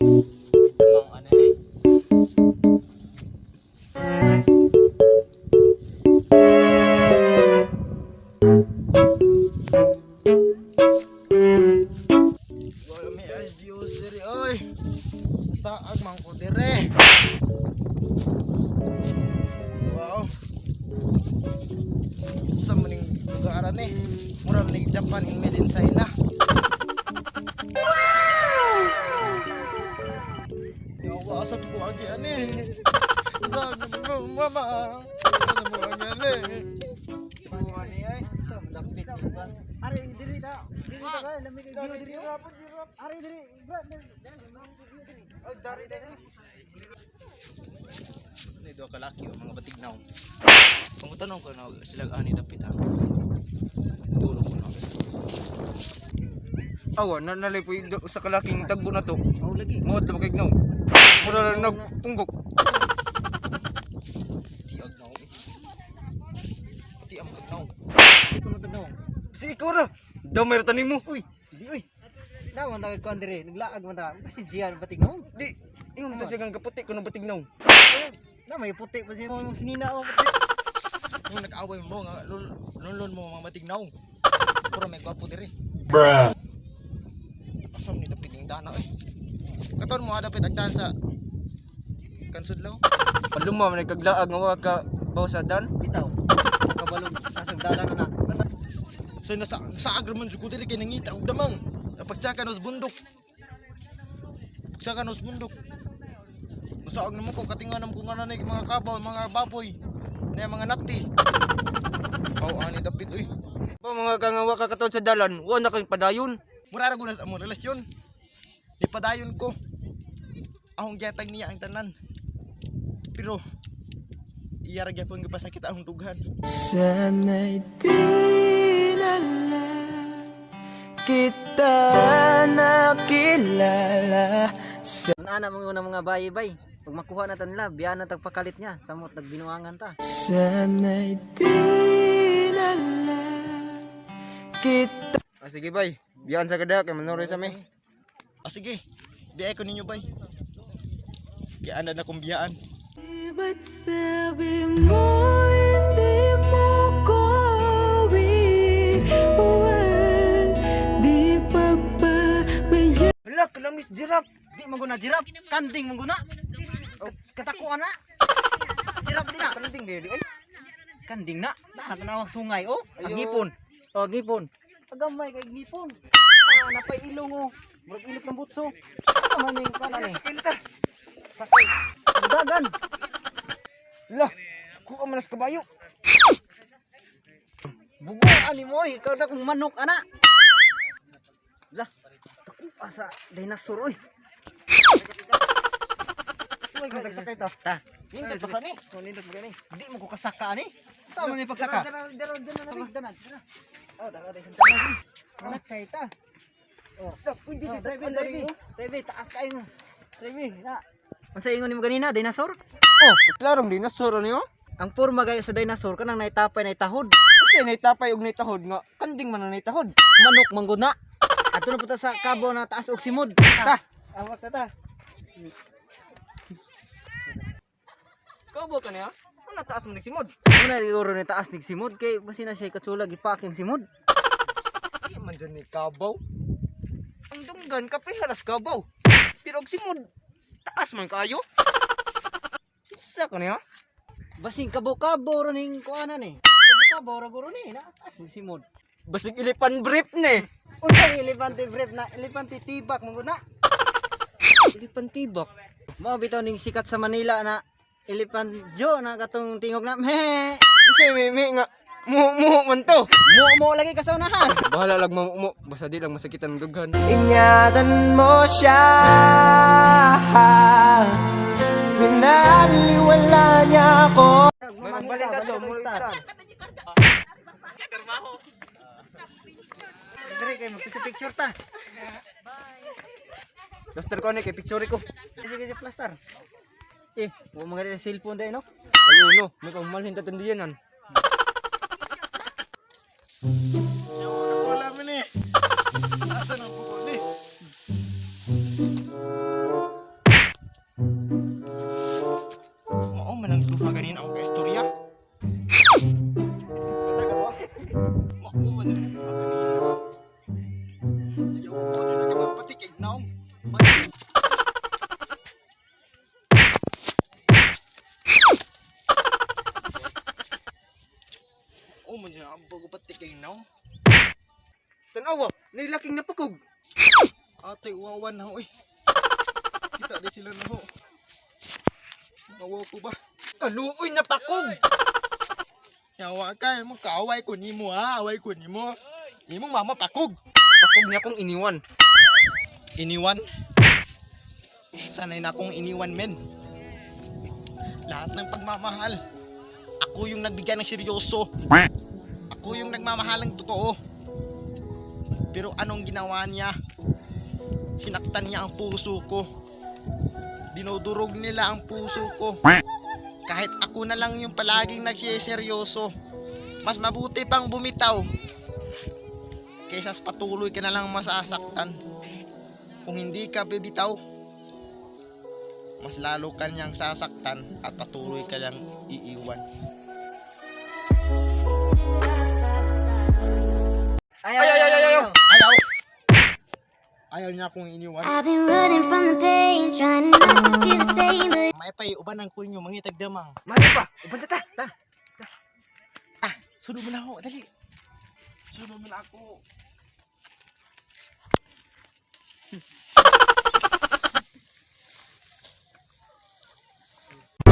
Tamang ano eh. Wala may ice views diri oy. Saag man ko dire. Wow. Sa maning lugar ni. Mura man ning Japan ing made in China. Yawa asa ko agi ani. Saag ko mama. Asa mo agi ani. Ari diri ta. Diri ta ka lami kay view diri. oh. Ari diri. Bra, diri. Ay diri. Ni duha ka laki o mga batignaw. Pangutanong ko na sila ani dapit ha. Tulog ko na. Awa, na nalay po yung sa kalaking tagbo na to. Oh lagi. Muot na makignaw. Mura lang nagpunggok. Tiag na eh. Ti ang kagnaw. Di ko nagtanaw. Sige, ikaw ra. Daw may tanim mo. Uy, di uy. Daw man tawag kuan diri, naglaag man ta. Kasi Gian batig no. Di, ingon mo to siya kang kaputi ko ng batignaw. Na may puti pa siya mong sinina oh. Puti. Yung nag-away mo nga lulon mo mga batignaw. Puro may gwapo diri. Bruh. Asam ni dapit ning dana eh. Katon mo dapit agdan sa Kansudlaw. Paluma man nagkaglaag nga wa ka baw sa dan. Bitaw. Kabalog kasag dala na na. So nasa sa agraman jud ko diri kay nangita og damang. Napagtsaka nos bundok. Pagtsaka nos bundok. Musaog na mo ko katinga nam ko nga nanay mga kabaw, mga baboy. Na mga nati. Aw ani dapit uy. Ba mga kangawa ka katod sa dalan, wa na kang padayon. Mura ra gud na sa among relasyon. Nipadayon ko. Ahong gihatag niya ang tanan. Pero iya ra gyapon gipasakit ahong dughan. Sana'y di na lang kita nakilala. Ana mga una mga bayi bay. Pag makuha na tanla, biya na tagpakalit niya. Samot nagbinuangan ta. Sana'y di na lang kita. Ah, sige bay, biyaan sa kada kay manuroy sa mi. Ah sige, biyay ko ninyo bay. Kaya anad na kong biyaan. Ba't sabi mo hindi mo ko iwan? Di pa ba may Hala, kalamis jirap. Di man guna jirap, kanding man guna. Katakuan na. Jirap di na. Kanding dili ay. Kanding na. Natanawag sungay oh. Ang Ayo. ngipon. Oh, ang ngipon. Pagamay kay ngipon. Ah, napay ilong oh. Murag ilok ng butso. Ano man ning kana ni? Sakay na ta. Sakay. Dagan. Hala, kuha man as kabayo. Bugo ani mo oy, ikaw na kung manok ana. Lah, takuha sa dinosaur oy. Suway ko tagsakay ta. Ta. Nindot ba ni? Nindot ba ni? Di mo ko kasaka ani. Sa man ni pagsaka? Dara, dara, dara, dara. Dara, dara. Oh, dara dara. Nakay ta. Oh, Pwede oh, di sa drive, andari drive. mo. Drive, taas kayo. Drive, na. Unsa ingon nimo ganina, dinosaur? Oh, Klarong dinosaur ano yo? ang porma gani sa dinosaur kanang naitapay naitahod. Kasi naitapay og naitahod nga kanding man ang naitahod. Manok manggod na. Ato na punta sa kabo na taas og simod. Ta. Awak ta ta. Kabo ka niya? Ano taas mo nagsimod? Una siguro ni taas nig simod kay basi na siya katsula gipaking simod. Di man dyan ni kabaw. Ang dunggan kapriharas kabaw. Pero og simod taas man kayo. Isa ka niya? Basing kabo-kabo ro ning kuanan eh. Kabo-kabo ra guro ni na taas nig simod. Basig ilipan brief ni. Unsa elepante brief na elepante tibak manggod na. Ilipan tibak. Mao bitaw ning sikat sa Manila na Elephant Joe na katong tingog na me. Unsa may may nga muho man to. Mo mo lagi ka sa unahan. Bahala lang mo basta di lang masakitan ang dughan. Ingatan mo siya. Binaliwala niya ako. May magbalik na to, Balik Dre kay magpicture ta. Plaster ko ni kay picture ko. Sige sige plaster. Eh, wa mga cellphone dai no. Ay uno, may pamamalhin ta tundiyanan. Wala mi ni. Asa na po ni? Lain akong kaistorya. Mao man din ako kanina. Sige, ako din na pati kay naong. Pati. Oh, man siya, ang bago pati kay naong. Tanawa, nailaking napakog. Ate, uwawan na ho eh. Kita di sila na ho. Nawaw ko ba? Kaluoy na pakog. Yawa ka, mo kaaway ko nimo ha, away ko nimo. Imong mama pakog. Pakog niya kong iniwan. Iniwan? Sanay na akong iniwan, men. Lahat ng pagmamahal. Ako yung nagbigay ng seryoso. Ako yung nagmamahal ng totoo. Pero anong ginawa niya? Sinaktan niya ang puso ko. Dinudurog nila ang puso ko. Kahit ako na lang yung palaging nagsiseryoso. Mas mabuti pang bumitaw. Kaysa patuloy ka na lang masasaktan. Kung hindi ka bibitaw, mas lalo ka niyang sasaktan at patuloy ka niyang iiwan. Ay, ay, ay, ay, ay. Ayaw! Ayaw niya akong iniwan. I've been running from the pain, trying not to feel the same, but May pay, uban ang kunyo, mangitag damang. Mano pa, uban ta ta. Ah, sunod mo na ako, dali. Sunod mo na ako.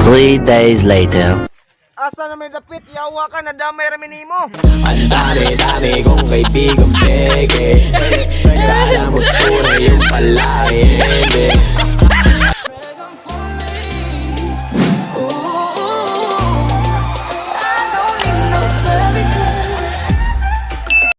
3 days later. Asa na may dapit, yawa ka na damay rami nimo. Ang dami-dami kong kaibigan peke. Kala mo tunay yung pala, hindi.